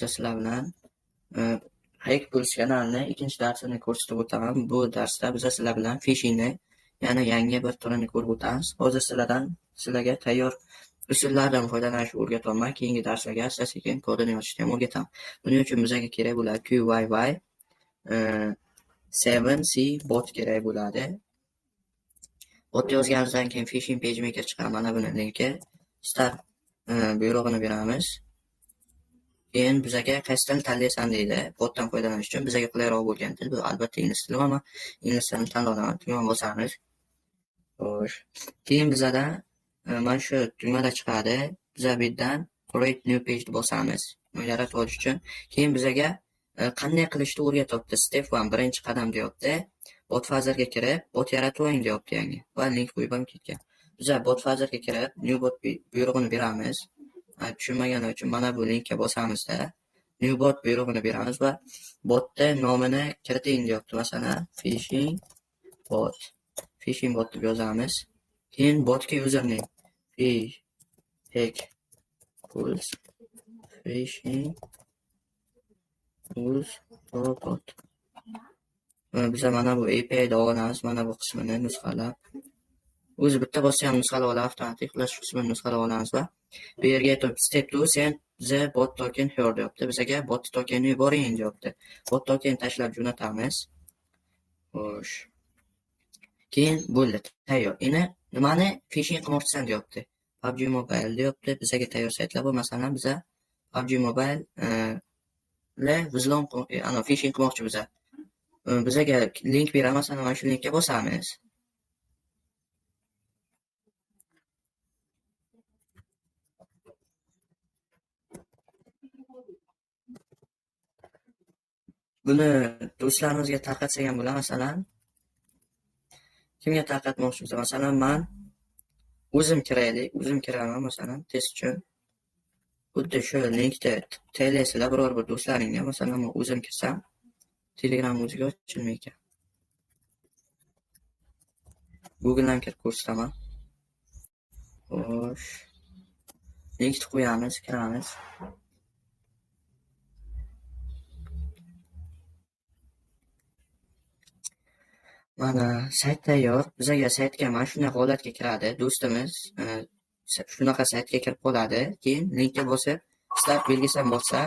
Sizlar bilan Hackpulse kanalini ikkinchi darsini ko'rsatib o'taman. Bu darsda biz sizlar bilan phishingni, yana yangi bir turini ko'rib o'tamiz. Hozir sizlarga tayyor usullardan foydalanishni o'rgataman. Keyingi darslarga asta-sekin kodini yozishni ham o'rgataman. Buning uchun bizga kerak bo'ladi QYY 7C bot kerak bo'ladi. Bot yozganimizdan keyin phishing pagemaker chiqadi. Mana buni linki start buyrug'ini beramiz. Keyin bizaga qaysi til tanlaysan deydi. Botdan foydalanish uchun bizaga qulayroq bo'lgan til bu albatta ingliz tili, ammo ingliz tilini tanlayman. Tugma bosamiz. Xo'sh. Keyin bizada mana shu tugmada chiqadi. Biza bu yerdan create new page deb bosamiz. Buni yaratib olish uchun. Keyin bizaga qanday qilishni o'rgatyapti. Step 1 birinchi qadam deyapti. BotFatherga kirib, bot yaratib oling deyapti yangi. Va link qo'yib ham ketgan. Biza BotFatherga kirib, new bot buyrug'ini beramiz. Tushunmaganlar uchun mana bu linkka bosamizda new bot buyrug'ini beramiz va botda nomini kiriting deyapti. Masalan, phishing bot. Phishing bot deb yozamiz. Keyin botga username hackpulse phishing bot. Biza mana bu API da olamiz, mana bu qismini nusxalab. O'zi bitta bossa ham nusxalab oladi avtomatik. Xullas shu qismini nusxalab olamiz va bu yerga aytib step 2 send the bot token here deyapti. Bizaga bot tokenni yuboring deyapti. Bot token tashlab jo'natamiz. Xo'sh. Keyin bo'ldi, tayyor. Endi nimani phishing qilmoqchisan deyapti. PUBG Mobile deyapti. Bizaga tayyor saytlar bor. Masalan, biza PUBG Mobile le vzlom ana phishing qilmoqchi biza. Bizaga link beradi, masalan, mana shu linkka bosamiz. Buni do'stlarimizga tarqatsak ham bo'ladi, masalan. Kimga tarqatmoqchi bo'lsa, masalan, men o'zim kiraylik, o'zim kiraman, masalan, test uchun. Xuddi shu linkda taylaysizlar biror bir do'stlaringga, masalan, men o'zim kirsam, Telegram o'ziga ochilmay ekan. Google'dan kirib ko'rsataman. Xo'sh. Linkni qo'yamiz, kiramiz. Mana sayt tayyor. Bizaga saytga mana shunday holatga kiradi. Do'stimiz shunaqa saytga kirib qoladi. Keyin linkka bosib, start belgisini bossa,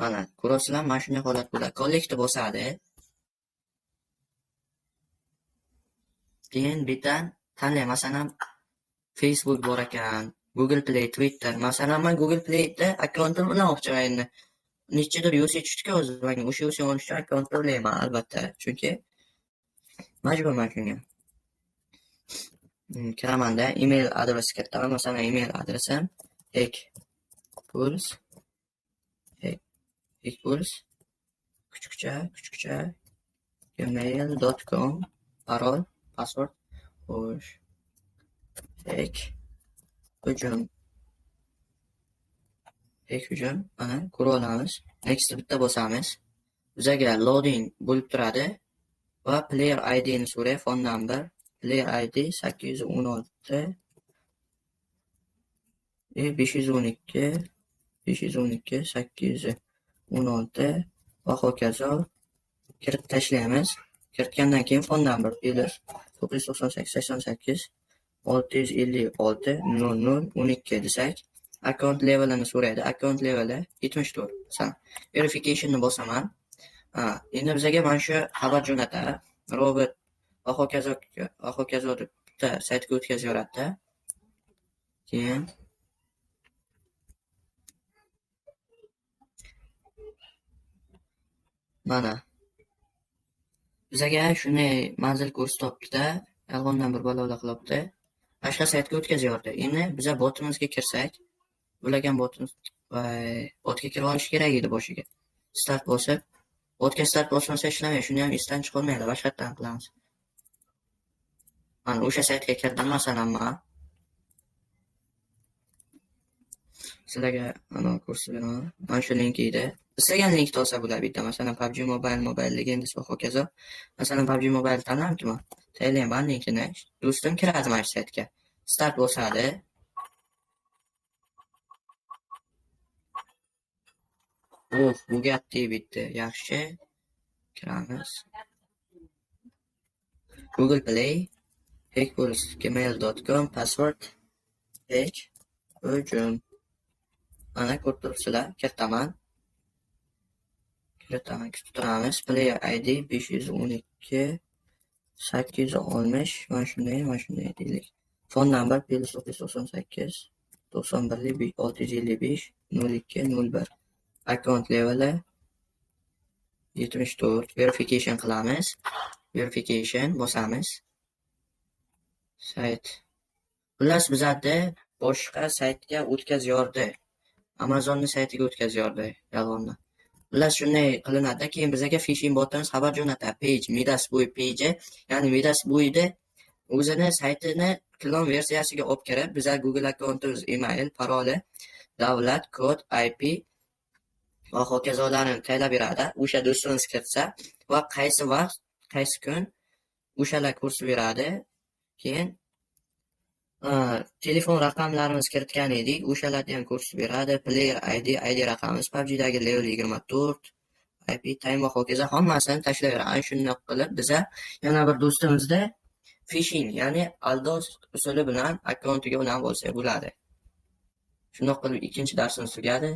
mana ko'rasizlar, mana shunday holat bo'ladi. Collect bosadi. Keyin bu yerdan tanlay, masalan, Facebook bor ekan, Google Play, Twitter. Masalan, men Google Playda akkauntim ulamoqchiman endi. Nechadir UC tushdi o'zi menga. O'sha UC olish uchun akkaunt ulayman albatta, chunki majburman shunga. Kiramanda email adresi kiritaman. Masalan, email adresim hackpulse kuchukcha kuchukcha gmail.com parol password. Xo'sh. Hack hujum. Hack hujum. Mana ko'ra olamiz. Next bitta bosamiz. Bizaga loading bo'lib turadi va player ID ni so'raydi, phone number, player ID 816 512 512 816 va hokazo kiritib tashlaymiz. Kiritgandan keyin phone number plus 998 88 656 00 12 desak, account levelini so'raydi. Account leveli 74. Masalan, verificationni bosaman. Endi bizaga mana shu xabar jo'natadi. Robot va hokazo va hokazo deb bitta saytga o'tkazib yuboradi. Keyin mana bizaga shunday manzil ko'rsatyapti-da, yolg'ondan bir balola qilyapti. Boshqa saytga o'tkazib yubordi. Endi biza botimizga kirsak, ulagan botimiz botga kirib olish kerak edi boshiga. Start bosib, botga start bosmasa ishlamaydi. Shuni ham esdan chiqarmaydi, boshqatdan qilamiz. Mana o'sha saytga kirdim, masalan, men sizlarga mana ko'rsatib beraman. Mana shu link edi. Istagan linkni olsa bo'ladi bitta. Masalan, PUBG Mobile, Mobile Legends va hokazo. Masalan, PUBG Mobile tanlamki men. Taylayman linkini. Do'stim kiradi mana shu saytga. Start bosadi. Oh, Bugatti bitta. Yaxshi. Kiramiz. Google Play hackpolis@gmail.com, password hack hujum. Mana, ko'rib turibsizlar, kiritaman. Kiritaman, kutib turamiz. Player ID 512 860, mana shunday, mana shunday deylik. Phone number +998 91 655 02 01. Account leveli 74. Verification qilamiz. Verification bosamiz. Sayt. Xullas, bizada boshqa saytga o'tkazib yordi. Amazonni saytiga o'tkazib yordi yolg'ondan. Xullas, shunday qilinadi. Keyin bizaga phishing botimiz xabar jo'natadi. Page Midas Boy page, ya'ni Midas Boyni o'zini saytini klon versiyasiga olib kirib, biza Google akkauntimiz, email, paroli, davlat, kod, IP va hokazolarni taylab beradi. O'sha do'stimiz kiritsa va qaysi vaqt, qaysi kun, o'shalar ko'rsatib beradi. Keyin telefon raqamlarimiz kiritgan edik, o'shalarni ham ko'rsatib beradi. Player ID, ID raqamimiz, PUBGdagi level 24, IP, time va hokazo, hammasini tashlab beradi. Ana shundoq qilib biza yana bir do'stimizda phishing, ya'ni aldov usuli bilan akkauntiga ulanib olsak bo'ladi. Shundoq qilib ikkinchi darsimiz tugadi.